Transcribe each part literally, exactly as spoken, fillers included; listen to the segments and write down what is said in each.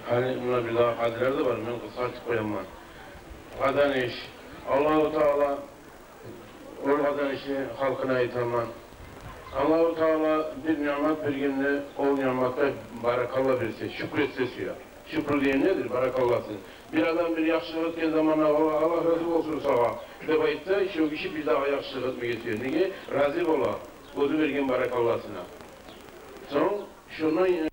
Гьали мунда бирдагъы къадилер де бар, мен къысгъартып къояман. Къазаныш, Аллагьу Таала Оьр Къазанышны халкъына айтаман. Аллагьу Таала бир ниъмат бергенде, ол ниъматгъа баракалла берсе, шюкюр этсе сюе. Шюкюр деген недир? Баракалласын. Бир адам бир яхшылыкъ этген заманда, «Аллагь, Аллагь рази болсун сагъа», — деп айтса, шо гиши бирдагъы яхшылыкъ этмеге сюе. Неге? Рази бола оьзю берген баракалласына. Сонг шондан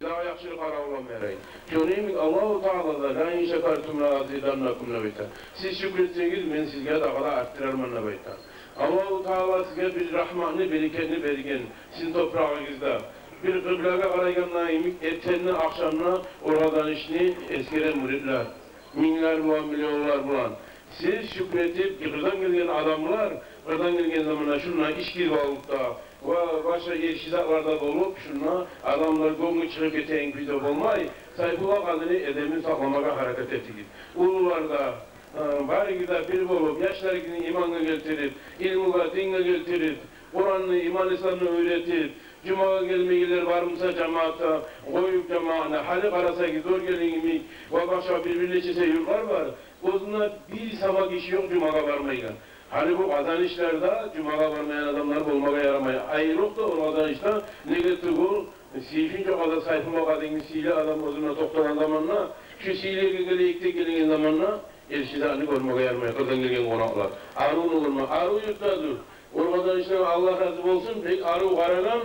дагъы яхшылыкъ къаравуллама ярай. Шону йимик Аллагьу Таала да: «Ла ин шакартум ла азиданнакум», — деп айта. Сиз шюкюр этсегиз, мен сизге дагъы да артдырарман, деп айта. Аллагьу Таала сизге бир рагьматны, берекетни берген сизин топурагъыгъызда. Бир къыблагъа къарайгъанда йимик, эртенни, ахшамны Оьр Къазанышны эсгере мюридлер. Минглер булан, миллионлар булан. Сиз шюкюр этип, къырдан гелген адамлар, къырдан гелген заманда шунда ички бавукъда ва башгъа эрши затларда болуп, шунда адамлар гёнгю чыгъып гетеген кюйде болмай, Сайфулла Къадини эдебин сакъламагъа гьаракат этигиз. Уллулар да, э, барыгъыз да бир болуп, яшларыгъызны имангъа гелтирип, илмугъа, дингге гелтирип, Къуранны, иман-исламны уьйретип, жумагъа гелмейгенлер бар буса, жамаатда къоюп жамаатны, гьали къарасагъыз, Доргелин йимик ва башгъа бир, бир нечесе юртлар бар, оьзюнде бир сама гиши ёкъ жумагъа бармайгъан. Гьали бу Къазанышларда жумагъа бармайгъан адамлар болмагъа ярамай. Айрокъда Оьр Къазанышда, неге тюгюл, сыйлы чакъы да Сайфулла Къадини сыйлы адам оьзюне токътагъан заманда, шу сыйлыгъа гелейик деп гелеген заманда, эрши затны гёрмеге ярамай, къырдан гелген къонакълар. Арувну гёрме, арив юртда дюр. Оьр Къазанышлар, Аллагь рази болсун, бек арив къарагъан,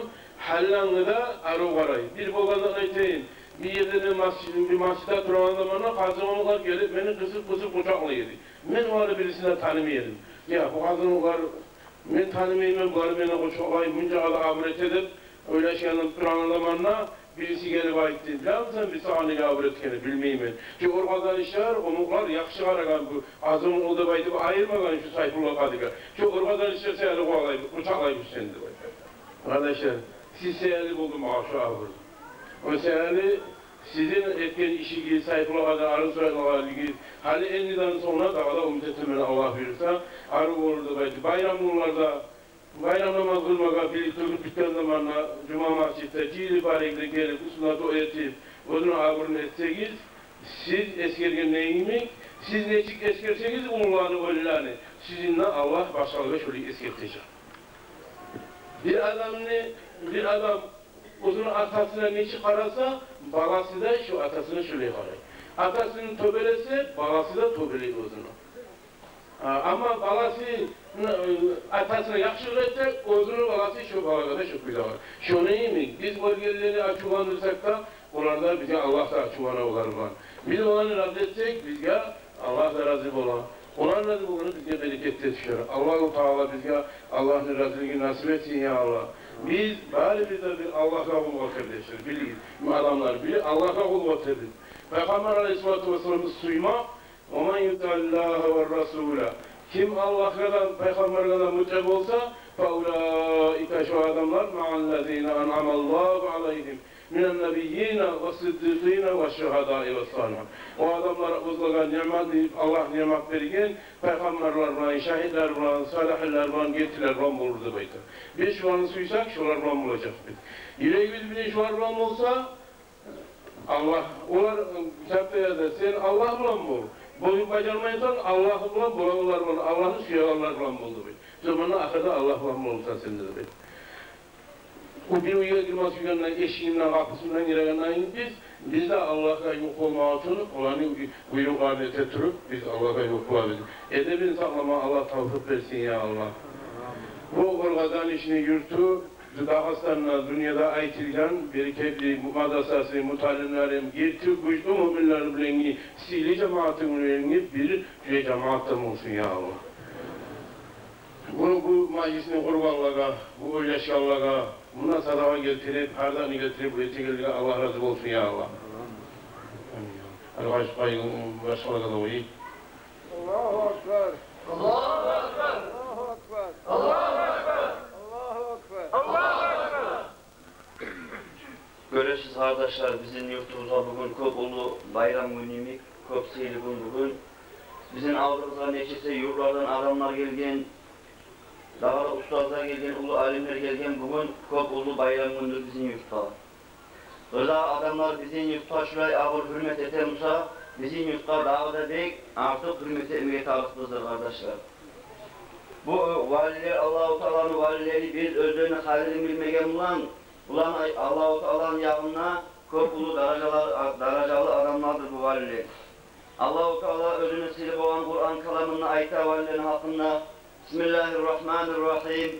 гьаллангы да арив къарай. Бир болгъандан айтайым, бир ерде мен масжид, бир масжидде турагъан заманда къазанлыкълар гелип, мени къысып-къысып къучакълай эди. Мен оланы бирисин де танымай эдим. Я, бу къазанлыкълар, мен танымайман, булар мени къучакълай, мунча да абур эте деп ойлашып турагъан заманда, бириси гелип айтды: «Билемисен, биз сагъа неге абур этгенни?» «Билмеймен». Шу Оьр Къазанышлар, къумукълар яхшы къарагъан бу, азгъын уллу деп айтып айырмагъан шу Сайфулла Къадиге. Шу Оьр Къазанышлар саялы къувалай, къучакълайбыз сени деп айтды. Къардашлар, сиз саялы болду магъа шу абур. О саялы сизин этген ишигиз, Сайфулла Къади, арив суратлагъанлыгъыгъыз, гьали эндиден сонг дагъы да умут этемен, Аллагь буюрса, арив болур деп айтып. Байрам гюнлерде байрам намаз къылмагъа бирикдирип битген заманда жума масжидде жыйылып, барыгъыз да гелип, устуна дуа этип, оьзюню абурун этсегиз, сиз эсгергенден йимик, сиз нечик эсгерсегиз уллуланы, велилени, сизин де Аллагь башгъалагъа шолай эсгертежек. Бир адамны, бир адам оьзюню атасына нечик къараса, баласы да шу атасына шолай къарай. Атасын тёбелесе, баласы да тёбелей оьзюню. А, амма баласы, ы, атасына яхшылыкъ этсе, оьзюню баласы шо балагъа да шо кюйде къарай. Шону йимик, биз оьлгенлени ачувландырсакъ да, олар да бизге, Аллагь да ачувлана олар булан. Биз оланы рази этсек, бизге Аллагь да рази бола. Олар рази болгъаны бизге берекет де тюшер. Аллагьу Таала бизге Аллагьны разилигин насип этсин, я Аллагь. Биз барыбыз да бир Аллагьгъа къуллукъ этербиз, билигиз. Бу адамлар бир Аллагьгъа къуллукъ этербиз. Пайхаммар алайгьиссалату вассаламны сюймек, «Ва ман ютиъ Аллагьа ва ррасула». Ким Аллагьгъа да, Пайхаммаргъа да мутиъ болса, «фа улаика», шо адамлар, «маъа ллазина анъама Аллагьу алайгьим мина ннабийина ва ссиддикъина ва шшугьадаи ва ссалигьин». О адамлар оьзлеге ниъмат, Аллагь ниъмат берген пайхаммарлар булан, шагьитлер булан, салигьлер булан, гертилер булан болур деп айта. Биз шоланы сюйсек, шолар булан болажакъбыз. Юрегибиз биле шолар булан болса, Аллагь, олар, э, китапда яза: «Сен Аллагь булан бол. Болуп бажармайсан, Аллагь булан болагъанлар булан, Аллагьны сюегенлер булан бол», — деп айта. Шо заманда ахырда Аллагь булан боласан сен де, деп айта. О бир уьйге гирме сюйгенде, эшигинден, къапусундан гирегенде биз, биз де Аллагьгъа ювукъ болмакъ учун оланы буйрукъларын эте туруп, биз Аллагьгъа ювукъ болабыз. Эдебин сакълама Аллагь тавфикъ берсин, я Аллагь. Бу Оьр Къазанышны юрту Дагъыстанда, дюньяда айтылгъан берекетли мадрасасы, муталимлери, герти гючлю муъминлер булангъы, сыйлы жамааты булангъы бир жамаатдан болсун, я Аллагь. Бу, бу мажлисни къургъанлагъа, бу ойлашгъанлагъа, муна садагъа гелтирип, гьар затны гелтирип, бу этегенлеге Аллагь рази болсун, я Аллагь. Амин. Алгъаш къайгъы башгъалагъа да къоюп. Аллагьу акбар. Аллагьу акбар. Аллагьу акбар. Аллагьу Къардашлар, бизин юртубузгъа бугюн кёп уллу байрам гюн йимик, кёп сыйлы гюн бугюн. Бизин алдыбызгъа нечесе юртлардан адамлар гелген, дагъы да устазлар гелген, уллу алимлер гелген. Бугюн кёп уллу байрам гюндюр бизин юртгъа. Къырдагъы адамлар бизин юртгъа шулай агъыр гьюрмет эте буса, бизин юртгъа дагъы да бек артыкъ гьюрмет этмеге тарыкъбыздыр, къардашлар. Бу валилер, Аллагьу Тааланы валилери, биз оьзлени къадрин билмеген булан, булар Аллагьу Тааланы ягъында кёп уллу даражалар, даражалы адамлардыр бу валилер. Аллагьу Таала оьзюню сыйлы болгъан Къуран каламында айта валилени гьакъында: بسم الله الرحمن الرحيم.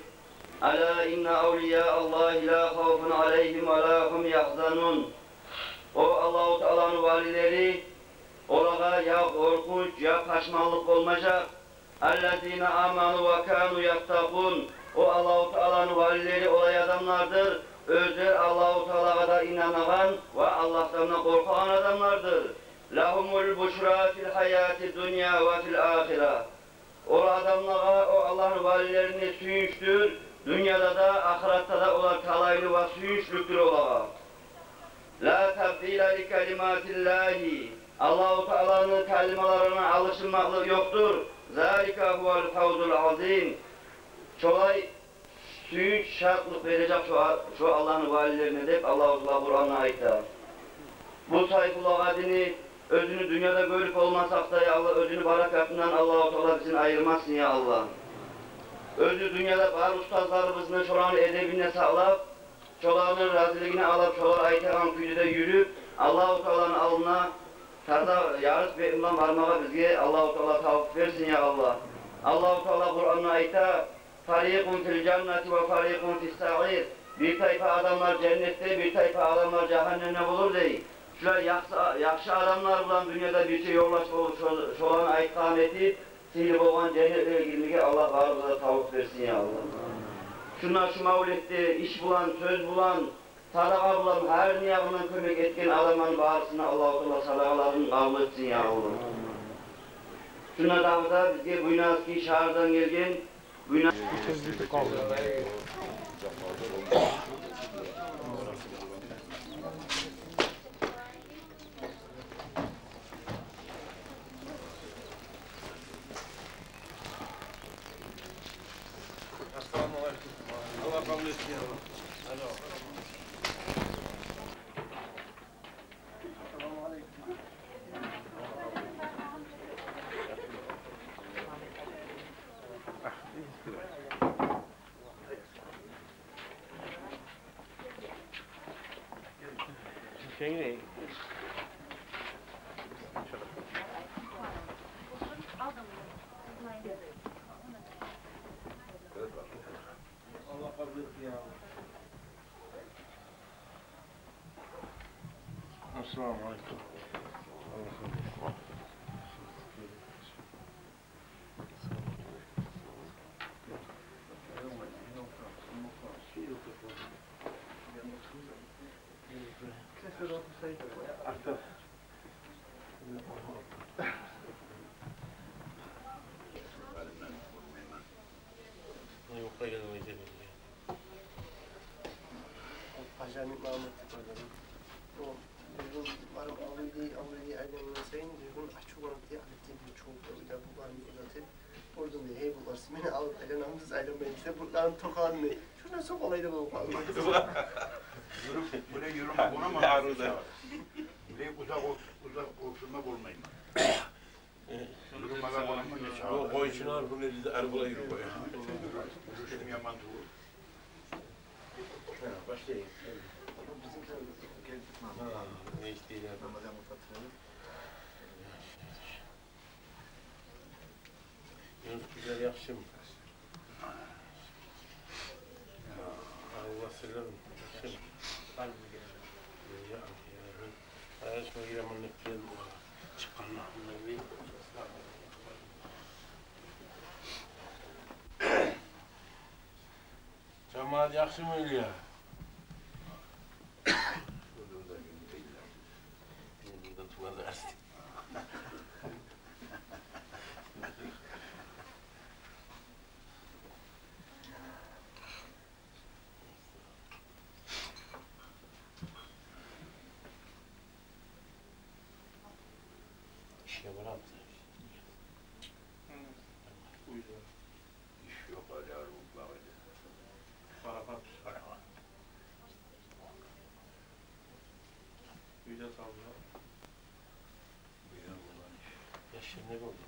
ألا إن أولياء الله لا خوف عليهم ولا هم يحزنون. О Аллагьу Тааланы валилери, олагъа я къоркъунч, я пашманлыкъ болмажакъ. الذين آمنوا وكانوا يتقون. О Аллагьу Тааланы валилери олай адамлардыр, оьзлер Аллагьу Таалагъа да инанагъан ва Аллагьдан да къоркъагъан адамлардыр. لهم البشرى في الحياة الدنيا وفي الآخرة. О адамлагъа, о Аллагьны валилерине сююнчдюр, дюньяда да, ахыратда да олар талайлы ва сююнчлюкдюр олагъа. لا تبديل لكلمات الله. Аллагьу Тааланы калималарына алышынмакълыкъ ёкъдур. ذلك هو الفوز العظيم. Шолай сююнч, шатлыкъ бережек шо, шо Аллагьны валилерине деп Аллагьу Таала Къуранда айта. Бу Сайфуллагь Адини оьзюню дюньяда гёрюп болмасакъ да, я Аллагь, оьзюню баракатындан Аллагьу Таала бизин айырмасын, я Аллагь. Оьзю дюньяда бар устазларыбызны, шоланы эдебин де сакълап, шоланы разилигин алып, шолар айтагъан кюйде де юрюп, Аллагьу Тааланы алдына таза, ярыкъ бет булан бармагъа бизге Аллагьу Таала тавпикъ берсин, я Аллагь. Аллагьу Таала Къуранда айта: فريق في الجنة وفريق في السعير. Бир тайпа адамлар женнетде, бир тайпа адамлар жагьаннемде болур дей. Шулай яхшы, яхшы адамлар булан дюньяда бирче ёлдаш болуп, шо-, шоланы айтгъанын этип, сыйлы болгъан женнетлеге гирмеге Аллагь барыбызгъа да тавпикъ берсин, я Аллагь. Шунда шу мавлетде иш булан, сёз булан, садагъа булан, гьар не ягъындан кёмек этген адамланы барысына Аллагьу Таала садагъаларын къабул этсин, я Аллагь. Шунда дагъы да бизге Буйнакский шагьардан гелген, Буйнакский Ассаламу алейкум. Аллагь къабул этсин, я Аллагь. Алло. Ассаламу алейкум. Ассаламу алейкум. Гьажани Магьаммат деп ойлайман. О бир гюн барып авлиди, авлиди айлангъан сайын бир гюн ачувланып, алып, чувуп да, ойлап, буланы узатып, бурдум дей: «Гьей, булар, сиз мени алып айланамысыз, айланмаймысыз?» деп, буланы токъагъан дей. Шундан сонг олай да болуп къалды. Юрюп, булай юрюме боламы? Булай узакъ ол-, узакъ олтурма болмаймы? Юрюме боламы, нече? О къойчуна булай биз де ар булай юрюп къоя. Юрюшюм яман тюгюл. Башлайыкъ. Бизинкилер гелип, не иштейли? Рамазан Мутатыров. Юнус, сизлер яхшымы? Алла сизлер яхшымы? Я, я, я. Аяшма гиремен деп гелдим. Чыкъгъанда. Жамаат яхшымы, Илья? Барамыз. Уьйде. Иш ёкъ, гьали арив бар эди. Парахат. Парахат. Уьйде салдылар. Яшырын не болду?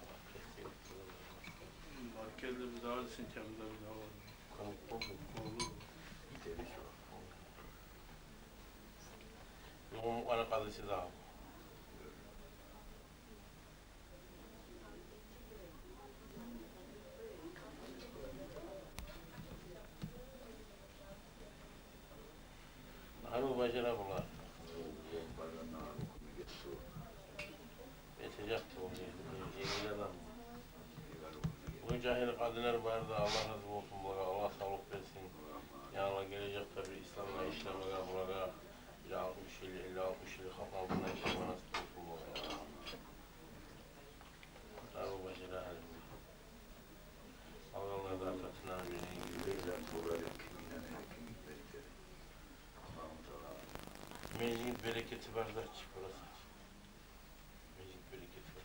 Барып гелди, биз дагъы сентябрьде бир дагъы бардыкъ. Кёп болду. Болду. Битери шо. Ёгъун ана къалды сиз дагъы. Арив бажара булар. Этежек де ол, женгил адам. Бу жагьил къадынлар бары да Аллагь рази болсун булагъа, Аллагь савлукъ берсин. Я Аллагь, гележекде бир исламда ишлемеге булагъа, бир алтмыш йыл, элли алтмыш йыл халкъ алдында ишлеме насип болсун булагъа. Арив бажара гьали. Алгъанлар да атасына берейин. Бир зат болар, ким инанар, ким итмес. Аллагьу Таала. Межит берекети бар зат чы, бурасы. Межит берекети бар.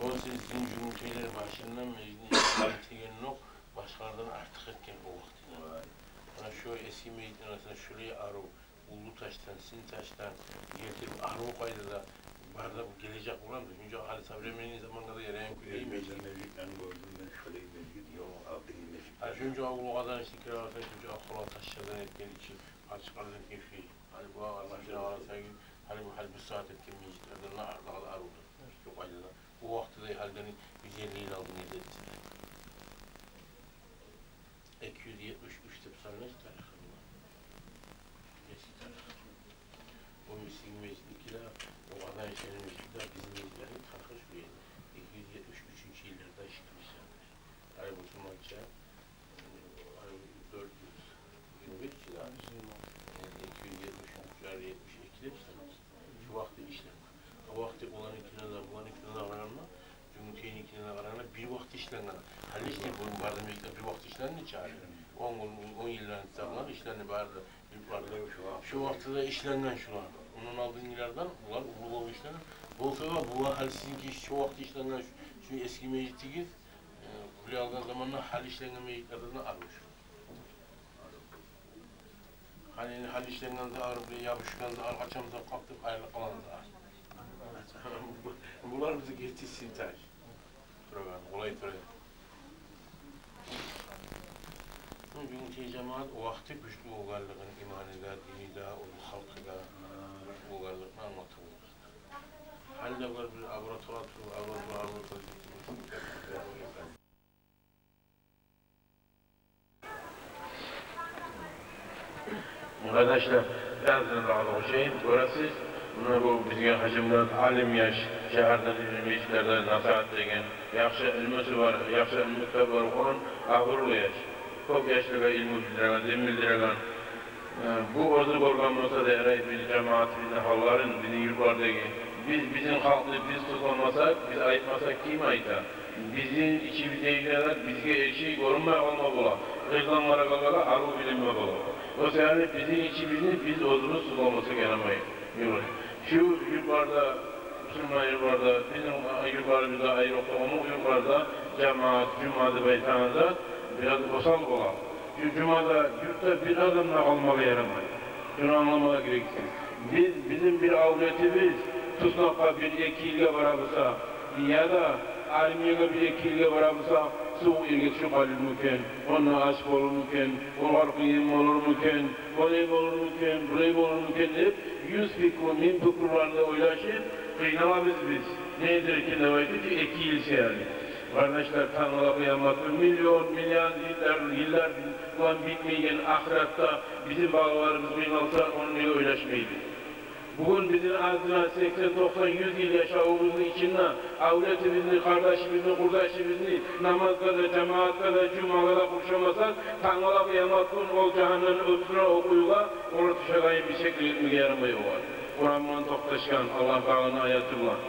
О сизин Жюнгютейлер башындан межитни этегенокъ башгъалардан артыкъ этген о вакътиде. Вай. Ана шо эски межитни арасында шулай арив, уллу ташдан, син ташдан гелтирип, арив къайдада бар да, бу гележек боламы? Шунча гьали современный замангъа да ярайгъан кюйде межит. Межитлени гёрдюм мен, шолай межит ёкъ, алдагъы межит. Гьа, шунча уллу къазанышны кире алсанг, шунча къолай ташлардан этген, ичи пачкъалдан этген шей. Гьали бу Аллагь учун алсанг, гьали бу, гьали бу сагьат этген межитлерден дагъы да аривдюр. Шо къайдада. О вакътиде гьалиден юз элли йыл алдын эди этсе де. Эки юз етмиш уьч деп санлайбыз тарихи булан. Эски тарих. О Мисрини межитники де, о Къазанышны межити де, бизин межитлени тарихи шулай. Эки юз етмиш уьчюнчю йылларда ишленген. Гьали бусурманча, э, гьали дёрт юз йигирма беш йыл, э, эки юз етмиш уьч, етмиш эки деп санлайбыз. Шу вакъти ишленген. О вакъти оларныкине де, буларныкине де къарагъанда, Жюнгютейникине де къарагъанда, бир вакъти ишленген. Гьали ишде бу бары да межитлер бир вакъти ишленди чи гьали. Он, он, он йылдан сагъа ишленди бары да юртларда. Шу вакътиде ишленген шулар. Ондан алдынгъы йыллардан булар уллу болуп ишленген. Болса да, булар гьали сизинки шу вакъти ишленген шу, шу эски межитигиз, э, булай алгъан заманда гьали ишленген межитлерден арив шу. Гьали, гьали ишленген де арив, бир ябушгъан да арив, къачан да къап деп айрылып къалагъан да арив. Булар бизге гетти синтаж. Турагъан, къолай турагъан. Шо Жюнгютей жамаат о вакъти гючлю болгъанлыгъын, иманы да, дини де, о халкъы да гючлю болгъанлыгъын англатып болар. Гьали де булар бир абур тура туруп, абур тура, абур тура. Къардашлар, бираз да дагъы да къошайым, гёресиз, муна бу бизге Гьажимурат алим яш, шагьарда илму межитлерде насигьат этеген, яхшы илмусу бар, яхшы илму китаплар охугъан абурлу яш. Кёп яшлагъа илму билдиреген, дин билдиреген. Э, бу оьзю гёрген болса да ярай, бизин жамаатыбызны гьалларын, бизин юртлардагъы, биз, бизин халкъны биз тутмасакъ, биз айтмасакъ, ким айта? Бизин ичибиздегилер бизге эрши гёрюнмей къалма бола. Къырдан къарагъанлагъа арив билинме бола. О себепли бизин ичибизни биз оьзюбюз тутмасакъ ярамай. Шу юртларда, бусурман юртларда, бизин юртларыбызда, айрокъда къумукъ юртларда жамаат, жума деп айтагъан зат бираз осал бола. Шу жумада юртда бир адам да къалмагъа ярамай. Шуну англамагъа герексиз. Биз, бизин бир авлетибиз туснакъгъа бир-эки йылгъа бара буса, яда армиягъа бир-эки йылгъа бара буса, сувукъ ерге тюшюп къалыр мюкен, онда ач болур мюкен, огъар къыйын болур мюкен, олай болур мюкен, булай болур мюкен деп, юз пикру, минг пикруланы ойлашып, къыйналабыз биз. Недир экен деп айтып, эки йыл саялы. Къардашлар, тангала къыямат гюн миллион, миллион йыллар, йыллар булан битмейген ахыратда бизин балаларыбыз къыйналса, ону неге ойлашмайбыз? Бугюн бизин азына сексен, токъсан, юз йыл яшавубузну ичинде авлетибизни, къардашыбызны, къурдашыбызны намазгъа да, жамаатгъа да, жумагъа да къуршамасакъ, тангала къыямат гюн ол жагьаннемни оьтюне, о къуюгъа олар тюшеген бир шеклик этмеге ярамай огъар. Къуран булан токъташгъан Аллагь Тааланы аяты булан.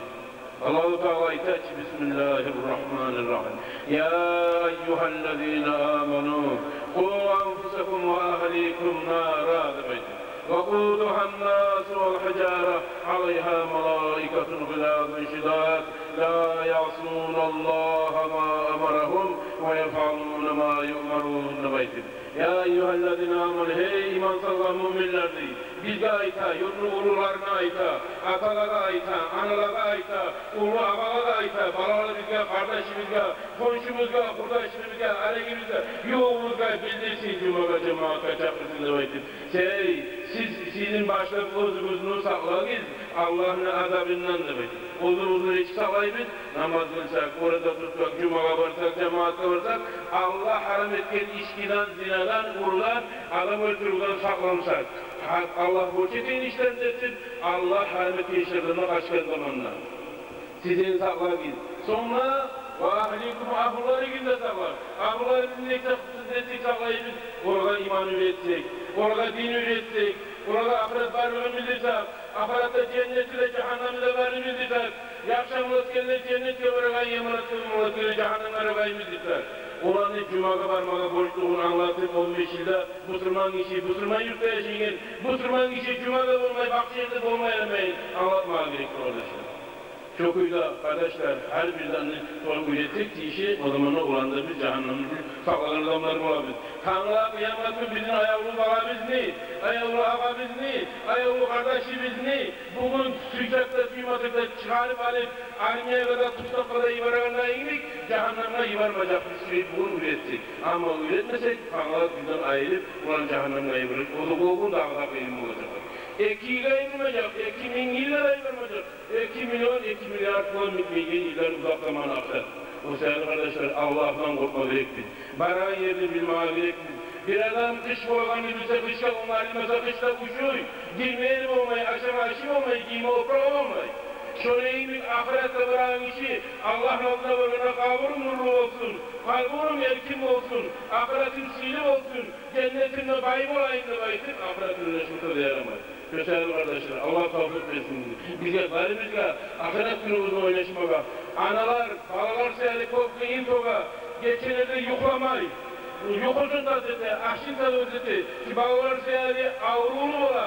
Аллагьу Таала айта чы: بسم الله الرحمن الرحيم. يا أيها الذين آمنوا قوا أنفسكم وأهليكم نارا деп айта. وقودها الناس والحجارة عليها ملائكة غلاظ شداد لا يعصون الله ما أمرهم ويفعلون ما يؤمرون деп айтып. Я айюгьаллазина аману, гьей иман салгъан муъминлер, дей. Бизге айта, юртну уллуларына айта, аталагъа айта, аналагъа айта, уллу агъалагъа айта, балаларыбызгъа, къардашыбызгъа, хоншубузгъа, къурдашыбызгъа, арегибизге, ювугъубузгъа билдирсин, жумагъа, жамаатгъа чакъырсын деп айтып. Сей, сиз, сизин башлап оьзюгюзню сакълагъыз Аллагьны азабындан деп айтып. Оьзюбюзню нечик сакълайбыз? Намаз къылсакъ, ораза тутсакъ, жумагъа барсакъ, жамаатгъа барсакъ, Аллагь гьарам этген ичкиден, зинадан, урдан, адам оьлтюрювден сакълансакъ, гьа-, Аллагь борч этген ишлерни этип, Аллагь гьарам этген ишлерден къачгъан заманда. Сизин сакълагъыз. Сонг да, ва агьликум, агьлюлеригизни де сакълагъыз. Агьлюлерибизни нечик, нечик сакълайбыз? Олагъа иман уьйретсек, олагъа дин уьйретсек, олагъа ахырат барлыгъын билдирсек, ахыратда женнети де, жагьаннами де барын билдирсек, яхшы амал этгенлер женнетге барагъан, яман амал этгенлер жагьаннемге барагъанын билдирсек, оланы жумагъа бармагъа борчлугъун англатып, он беш йылда бусурман гиши, бусурман юртда яшайгъан бусурман гиши жумада болмай, башгъа ерде болмай, амма англатмагъа герек, къардашлар. Шо кюйде, къардашлар, гьар бир затны шолай уьйретсек тийишли, о заманда оланы да биз жагьаннемден сакълагъан адамлар болабыз. Тангала къыямат гюн бизин аявлу балабызны, аявлу агъабызны, аявлу къардашыбызны бугюн сюйсек де, сюймесек де чыгъарып алып, армиягъа да, тюшсекге де йиберегенде йимик, жагьаннемге йибермежекбиз, сюйюп бугюн уьйретсек. Амма уьйретмесек, тангала бизден айрып, оланы жагьаннемге йибережек. О, о гюн дагъы да къыйын болажакъ. Эки йылгъа йибермежек, эки минг йылгъа да йибермежек. Эки миллион, эки миллиард булан битмейген йыллар, узакъ заман ахырат. О саялы, къардашлар, Аллагьдан къоркъма герекбиз. Барагъан ерни билмеге герекбиз. Бир адам къыш болагъанны билсе, къышгъа онгарылмаса, къышда ушуй, гирме ери болмай, ашама ашы болмай, гийме опурагъы болмай. Шону йимик, ахыратгъа барагъан гиши Аллагьны алдына баргъанда къабуру нурлу болсун, къабуру эркин болсун, ахыратым сыйлы болсун, женнетимде бай болайым деп айтып, ахыратына шултур да ярамай. Гёзел къардашлар, Аллагь тавфикъ берсин бизге, барыбызгъа ахырат гюнюбюзню ойлашмагъа. Аналар балалар саялы кёп къыйын тёге, гечелерде юхламай, юхусун тас эте, ашын тас эте. Шу балалар саялы аврувлу бола,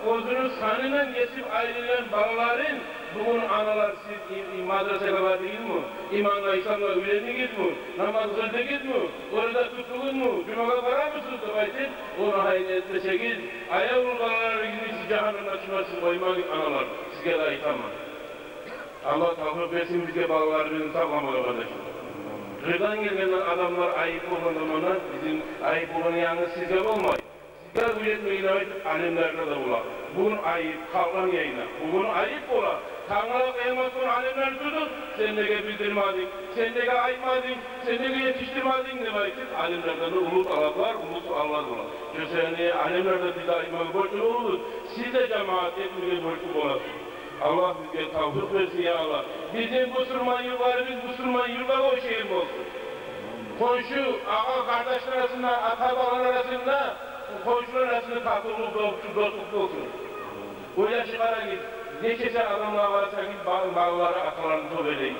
оьзюню санындан гесип айрылгъан балаларын бугюн аналар, сиз и-, и-, мадрасагъа бардыгъызмы? Имангъа, исламгъа уьйрендигизми? Намаз къылдыгъызмы? Ораза тутдугъузму? Жумагъа барамысыз деп айтып, ону гьайын этмесегиз, аявлу балаларыгъызны сиз жагьаннемге тюшмесин къоймагъыз, аналар. Сизге де айтаман. Аллагь тавфикъ берсин бизге балаларыбызны сакъламагъа, къардашлар. Къырдан гелген адамлар айып болгъан заманда, бизин айып болгъан янгыз сизге болмай. Сизге уьйретмеген деп айтып, алимлеге де бола. Бугюн айып халкъны янына. Бугюн айып бола. Тангала къыямат гюн алимлени тутуп, сен неге билдирмединг, сен неге айтмадынг, сен неге етишдирмединг деп айтып, алимлерден де уллу талаплар, уллу суаллар бола. Шо саялы алимлер де, биз де айтмагъа борчлу болабыз. Сиз де, жамаат, этмеге борчлу боласыз. Аллагь бизге тавфикъ берсин, я Аллагь. Бизин бусурман юртларыбыз бусурман юртлагъа ошайгъан болсун. Хоншу, агъа-къардашлар арасында, ата-балалар арасында, хоншулар арасында татывлукъ, дослукъ, дослукъ болсун. Ойлашып къарагъыз, нечесе адамлар бар экен, ба-, балалары аталарын тёбелей.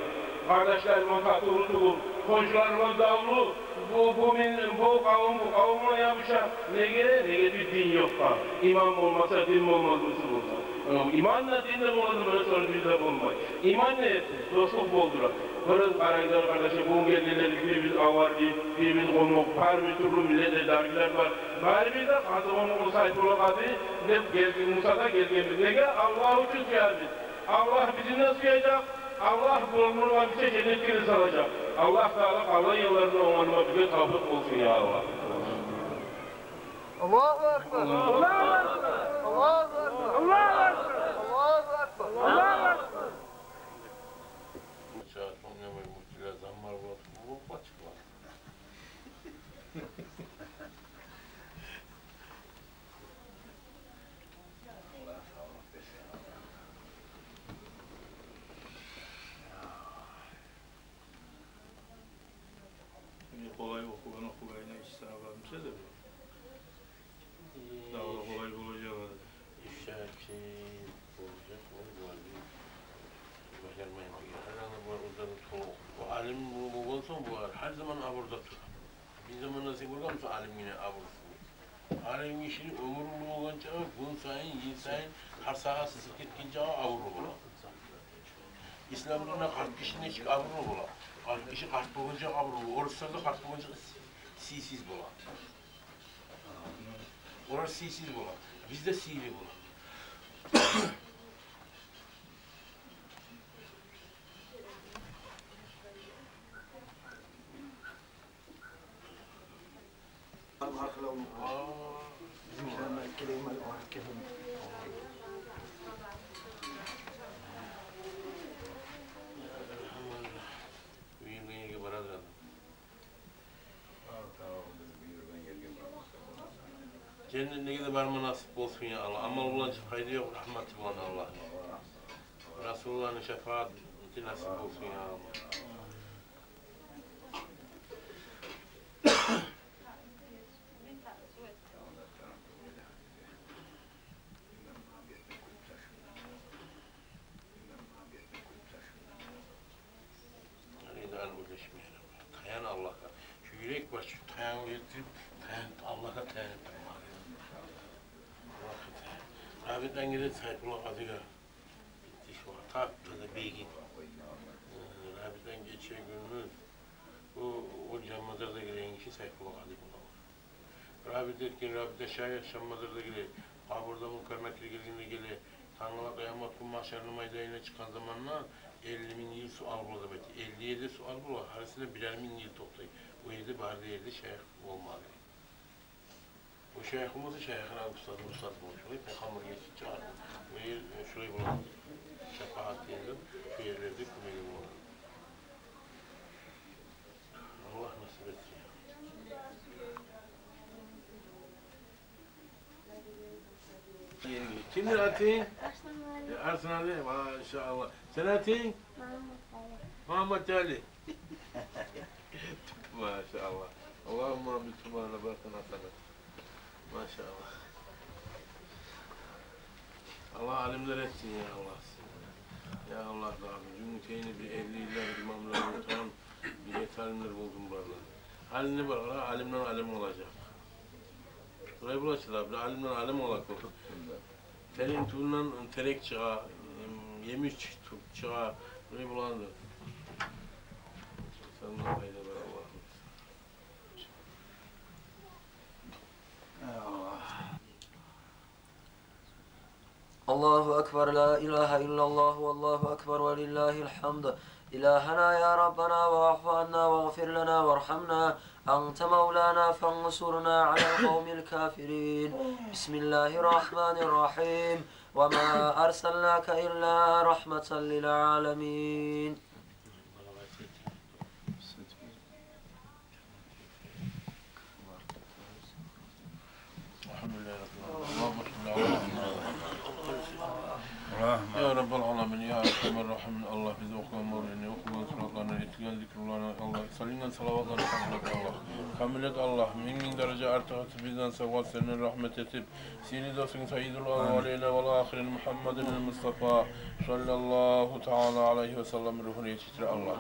Къардашлары булан татывлу тюгюл, хоншулары булан давлу, бу, бу мен, бу къавум, бу къавум булан ябуша. Неге? Неге дей, дин ёкъ. Иман болмаса, дин болмас, бусы болса. Иман да, дин де болгъанда, муна шолар бир де болмай. Иман не этсин? Дослукъ болдура. Бир къарайгъызлар, къардашлар, бугюн гелгенлер бир-бир авар, бир-бир къумукъ, бары бир тюрлю миллетлер, даргилер бар. Барыбыз да Къазы къумукъну Сайпулла къади деп гелген, Муса да гелгенбиз. Неге? Аллагь учун сюебиз. Аллагь бизин де сюежек, Аллагь болмагъан бизге женнетге де салажакъ. Аллагь Таала къалгъан ёлларында онгарма бизге тавфикъ болсун, я Аллагь. Аллагьу акбар! Аллагьу акбар! Чыгъар, сонг не бар, муфтилер, замлар болуп, болуп къачыкъла. Аллагь савлукъ берсин. Эми къолай охугъан охугъанына иш сабамча да бу. Дагъы да къолай болажакъ. Иш сабамча болажакъ, ол бар. Бажармайман. Гьар заман бар, о заман тол. О алим болгъан сонг, булар гьар заман абурда тура. Бир заманда сен гёргенмисен алим гине абурсуз? Алим гишини оьмюр уллу болгъан Гюн сайын, йыл сайын, гьар сагьат сызып гетгинче абурлу бола. Ислам динде къарт гиши нечик абурлу бола? Къарт гиши къарт болгъунча абурлу бола. Оруслар да къарт болгъунча сыйсыз бола. Олар сыйсыз бола. Биз де сыйлы бола. Бу ерден ерге барады адам. Женнетлеге де барма насип болсун, я Аллагь. Амал булан чы пайда ёкъ, рагьматы булан Аллагьны. Расулуллагьны шапааты насип болсун, я Аллагь. Гьали де оьрлешмейин. Таян Аллагьгъа. Шу юрек бар, шу таянып гетип, таян, Аллагьгъа таянып турма. Аллагьгъа таян. Рабитанг геле Сайпулла къадиге. Битди шу вакъти, тапды да бегин. Рабитанг гече-гюндюз. Бу, о Жаммазар да гелеген гиши Сайпулла къади бола. Рабита этген, Рабита шайых Жаммазар да геле. Къабурда Мункар Накир гелгенде геле. Тангала къыямат гюн магьшарны майданына чыкъгъан заманда элли минг йыл суал бола деп айта. Элли ерде суал бола, гьарисинде бирер минг йыл токътай. О ерде бары да ерде шайых болмагъа герек. О шайых болмаса, шайыхны устазы, устазы болуш керек. Пайхаммар гечип чыгъар. О ер, э, шулай бола. Шапаат дегенде шу ерлерде кёмеги бола. Аллагь насип этсин. Кимдир атынг? Арсланали. Арсланали, машааллагь. Сени атынг? Магьамматали. Магьамматали. Машааллагь. Аллагьумма амин, сумма амин, баракаллагьу фик. Машааллагь. Аллагь алимлер этсин, я Аллагь. Я Аллагь, Раббим, Жюнгютейни бир элли йыллар имамлар болуп тургъан бир эт алимлер болсун булар да. Гьали не бар, къара, алимден алим къалажакъ. Шулай болажакъ да, бир алимден алим къалажакъ. Терен тюбюнден терек чыгъа, эм, емиш чы-, чыгъа, шулай болагъандыр. Сен де пайда бар, Аллагь. الله أكبر، لا إله إلا الله، والله أكبر، ولله الحمد. إلهنا يا ربنا، واعف عنا واغفر لنا وارحمنا، أنت مولانا فانصرنا على القوم الكافرين. بسم الله الرحمن الرحيم. وما أرسلناك إلا رحمة للعالمين. الحمد لله رب العالمين. اللهم صل على محمد. يا رب العالمين، يا أرحم الراحمين, Аллагь, биз охугъан мавлетни, охугъан суратланы, этилген зикруланы, Аллагь, салынгъан салаватланы къабул эт, Аллагь. Камил эт, Аллагь, минг-минг даража артыкъ этип, бизден савгъат сенден рагьмат этип, сыйлы досунг Сайидул аввалина вал ахирин Мухаммадин ал-Мустафа саллаллагьу таала алайгьи ва салламны ругьуна етишдир, Аллагь.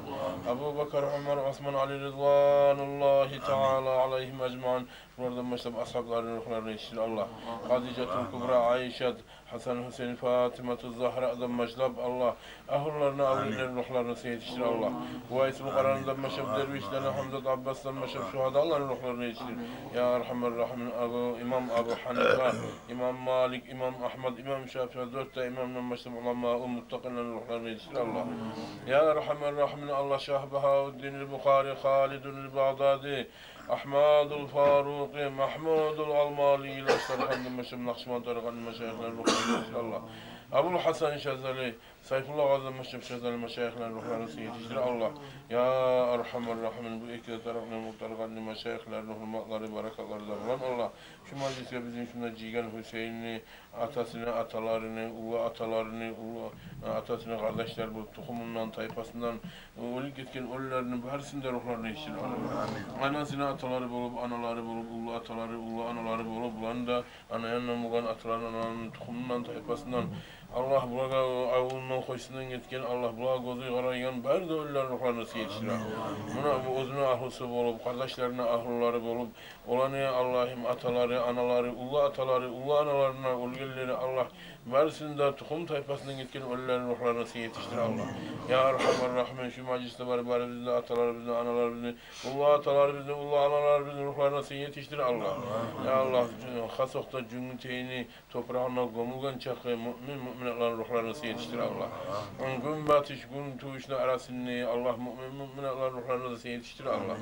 Абу Бакр, Умар, Осман, Али ридвануллагьи таала алайгьим ажмаин, булардан башлап асгьабларыны ругьларына етишдир, Аллагь. Хадижатул Кубра, Айшат, Гьасан, Гьусейн, Фатимату Загьрадан башлап, Аллагь, агьлюлерини, авлетлерини ругьларына сен етишдир, Аллагь. Увайсул Къаранидан башлап, дервишлени, Гьамзат, Аббасдан башлап, шугьадаланы ругьларына етишдир. Я Архамар Рахимин, Абу, имам Абу Гьанифа, имам Малик, имам Агьмад, имам Шафии, дёрт де имамдан башлап, уламаул муттакъинлени ругьларына етишдир, Аллагь. Я Архамар Рахимин, Аллагь, Шагь Багьавуддин ал-Бухари, Халидун ал-Багъдади, Агьмадул Фарукъи, Магьмудул Алмалий, Саргъандан башлап Накъшбанд тарикъатны машайихлерини ругьларына етишдир, Аллагь. Абул Гьасан Шазали, Сайфулла Къадидан башлап Шазали машайихлерини ругьларына сен етишдир, Аллагь. Я Архамар Рахимин, бу эки де тарикъатны, тарикъатны машайихлерини гьюрметлери, баракатлары да булан, Аллагь. Шу мажлисге бизин шунда жыйгъан Гьусейнни, атасыны, аталарыны, уллу аталарыны, уллу, э, атасыны къардашлар болуп, тухумундан, тайпасындан, э, оьлюп гетген оьлюлерини барысыны да ругьларына етишдир, Аллагь. Амин. Анасыны аталары болуп, аналары болуп, уллу аталары, уллу аналары болуп, буланы да ана янындан болгъан аталарын, аналарын, тухумундан, тайпасындан, Аллагь, булагъа авулундан, къойсундан гетген, Аллагь, булагъа гёзю къарайгъан бары да оьлюлени рухларына сен етишдир. Амин. Муна бу оьзюню агьлюсю болуп, къардашларына агьлюлери болуп, оланы, Аллагьым, аталары, аналары, уллу аталары, уллу аналарына оьлгенлери, Аллагь, барысыны да, тухум-тайпасындан гетген оьлюлени рухларына сен етишдир, Аллагь. Амин. Я Архамар Рахимин, шу мажлисде бар барыбызны да аталарыбызны, аналарыбызны, уллу аталарыбызны, уллу аналарыбызны рухларына сен етишдир, Аллагь. Амин. Я Аллагь, хас окъда Жюнгютейни топурагъына гёмюлген чакъы муъмин муъминатланы рухларына сен етишдир, Аллагь. Гюнбатыш, гюнтувушну арасында, Аллагь, муъмин муъминатланы рухларына сен етишдир, Аллагь.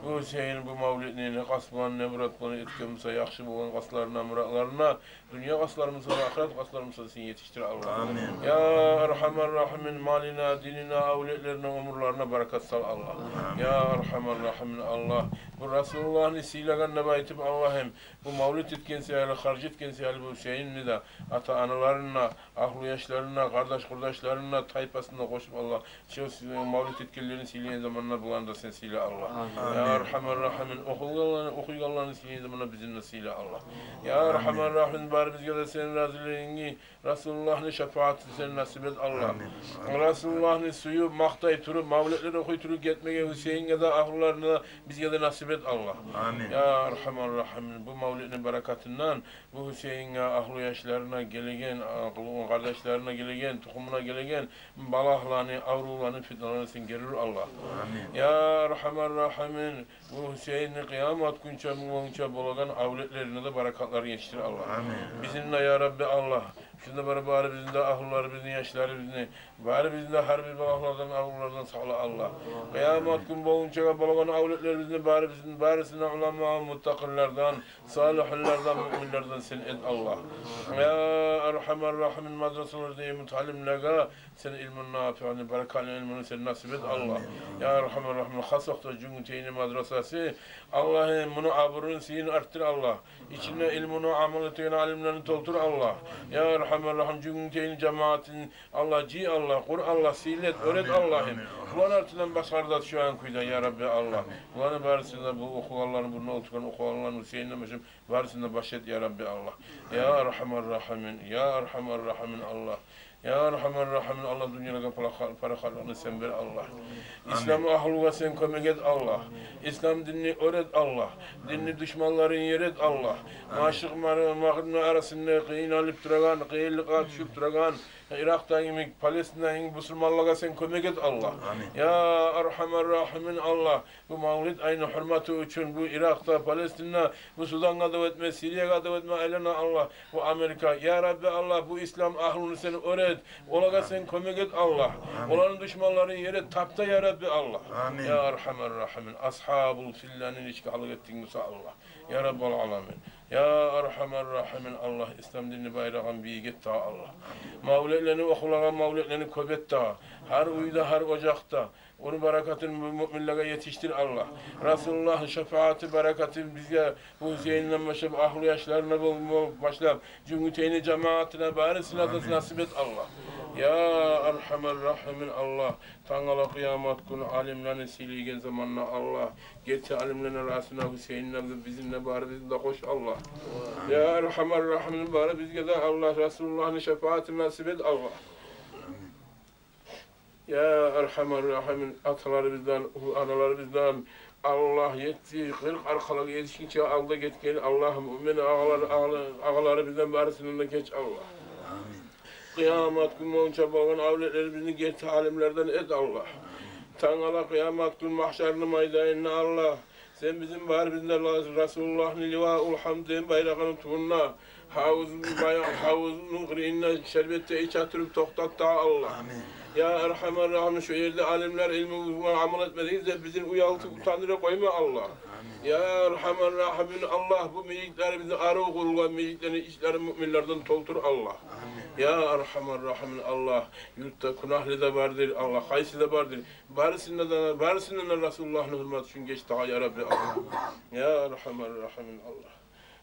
Бу Гьусейин бу мавлетни не къаст булан, не мурат булан этген буса, яхшы болгъан къастларына, муратларына, дюнья къастлары буса, ахырат къастлары буса, сен етишдир, Аллагь. Амин. Я Архамар Рахимин, малына, динине, авлетлерине, оьмюрлерине баракат сал, Аллагь. Амин. Я Архамар Рахимин, Аллагь, бу Расулуллагьны сыйлагъан деп айтып, Аллагьым, бу мавлет этген саялы, харж этген саялы бу Гьусейинни де, ата-аналарын да, агьлу-яшларын да, къардаш-къурдашларын да, тайпасын да къошуп, Аллагь, шо сен мавлет этгенлерин сыйлагъан заманда буланы да сен сыйла, Аллагь. Амин. Я Архамар Рахимин, охуйгъанланы, охуйгъанланы сыйлагъан заманда бизин де сыйла, Аллагь. Я Архамар Рахимин, барыбызгъа да сени разилигинги, Расулуллагьны шапаатын сен насип эт, Аллагь. Амин. Расулуллагьны сююп, макътай туруп, мавлетлер охуй туруп гетмеге Гьусейинге де, агьлуларына да, бизге де насип эт, Аллагь. Амин. Я Архамар Рахимин, бу мавлетни баракатындан бу Гьусейинге, агьлу-яшларына гелеген, а, къардашларына гелеген, тухумуна гелеген балагьланы, аврувланы, фитналаны сен гери ур, Аллагь. Амин. Я Архамар Рахимин, бу Гьусейинни къыямат гюнче болгъунча болагъан авлетлерине де баракатлар етишдир, Аллагь. Амин. Бизин де, я Рабби Аллагь, шунда бар барыбызны да, агьлуларыбызны, яшларыбызны, барыбызны да гьар бир балагьлардан, аврувлардан сакъла, Аллагь. Къыямат гюн болгъунчагъа болагъан авлетлерибизни барыбызны, барысын да уламаъ, муттакъинлерден, салигьинлерден, муъминлерден сен эт, Аллагь. Я Архамар Рахимин, мадрасаларда муталимлеге сен илмун нафиъни, баракатлы илмуну сен насип эт, Аллагь. Амин. Я Архамар Рахимин, хас окъда Жюнгютейни мадрасасы, Аллагьым, муну абурун, сыйын артдыр, Аллагь. Ичинде илмуну амал этеген алимлени толтур, Аллагь. Я Архамар Рахимин, Жюнгютейни жамаатын, Аллагь, жый, Аллагь, къур, Аллагь, сыйлы эт, оьр эт, Аллагьым. Амин. Буланы артындан башгъалар да тюшеген кюйде, я Рабби Аллагь. Амин. Буланы барысын да, бу охуйгъанланы, бу охуйгъан охуйгъанланы, Гьусейинден башлап, барысын да баш эт, я Рабби Аллагь. Я Архамар Рахимин, я Архамар Рахимин, Аллагь. Я Архамар Рахимин, Аллагь, дюньялагъа параха-, парахатлыкъны сен бер, Аллагь. Амин. Ислам агьлугъа сен кёмек эт, Аллагь. Ислам динни оьр эт, Аллагь. Динни душманларын ер эт, Аллагь. Амин. Машрикъ, Магъри-, Магърибни арасында къыйналып турагъан, къыйынлыкъгъа тюшюп турагъан, Иракъдагъы йимик, Палестинадагъы йимик бусурманлагъа сен кёмек эт, Аллагь. Амин. Я Архамар Рахимин, Аллагь, бу мавлет айны гьюрмети учун бу Иракъда, Палестинада, бу Судангъа дав этме, Сириягъа дав этме айлана, Аллагь, бу Америка. Я Рабби Аллагь, бу ислам агьлуну сен оьр эт, олагъа сен кёмек эт, Аллагь. Амин. Оланы душманларын ер эт, тапта, я Рабби Аллагь. Амин. Я Архамар Рахимин, асгьабул филланы нечик гьалек этдинг буса, Аллагь. Я Раббал аламин. Я Архамар Рахимин, Аллагь, ислам динни байрагъын бийик эт дагъы, Аллагь. Мавлетлени охулагъан, мавлетлени кёп эт дагъы. Гьар уьйде, гьар ожакъда. Ону баракатын му-, муъминлеге етишдир, Аллагь. Расулуллагьны шапааты, баракаты бизге, бу Гьусейинден башлап, агьлу яшларына бол-, бол-, башлап, Жюнгютейни жамаатына, барысына да насип эт, Аллагь. Я Архамар Рахимин, Аллагь. Тангала къыямат гюн алимлени сыйлайгъан заманда, Аллагь, герти алимлени арасына Гьусейинни де, бизин де, барыбызны да къош, Аллагь. Я Архамар Рахимин, барыбызгъа да, Аллагь, Расулуллагьны шапаатын насип эт, Аллагь. Я Архамар Рахимин, аталарыбыздан, аналарыбыздан, Аллагь, етти, къыркъ аркъалагъа етишгинче алда гетген, Аллагь, муъмин агъалар-, агъала-, агъаларыбыздан барысындан да геч, Аллагь. Амин. Къыямат гюн болгъунча болгъан авлетлерибизни герти алимлерден эт, Аллагь. Тангала къыямат гюн магьшарны майданында, Аллагь, сен бизин барыбызны да Расулуллагьны ливаул гьамд деген байрагъыны тюбюнде, гьавузну бая-, гьавузну къырыйында шербет де иче туруп токътат дагъы, Аллагь. Амин. Я Архамар Рахимин, шо ерде алимлер илму булан амал этмединг деп бизин уялтып, утандырып къойма, Аллагь. Амин. Я Архамар Рахимин, Аллагь, бу межитлерибизни, арив къурулгъан межитлени ичлерин муъминлерден толтур, Аллагь. Амин. Я Архамар Рахимин, Аллагь, юртда гюнагьлы да бардыр, Аллагь, къайсы да бардыр. Барысындан да, барысындан да Расулуллагьны гьюрмети учун геч дагъы, я Рабби, Аллагь. Я Архамар Рахимин, Аллагь.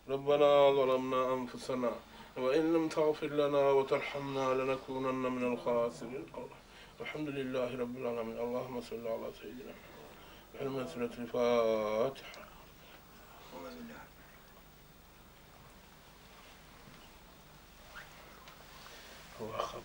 ربنا ظلمنا أنفسنا وإن لم تغفر لنا وترحمنا لنكونن من الخاسرين. الحمد لله رب العالمين. اللهم صل على سيدنا محمد. سورة الفاتحة. الله أكبر.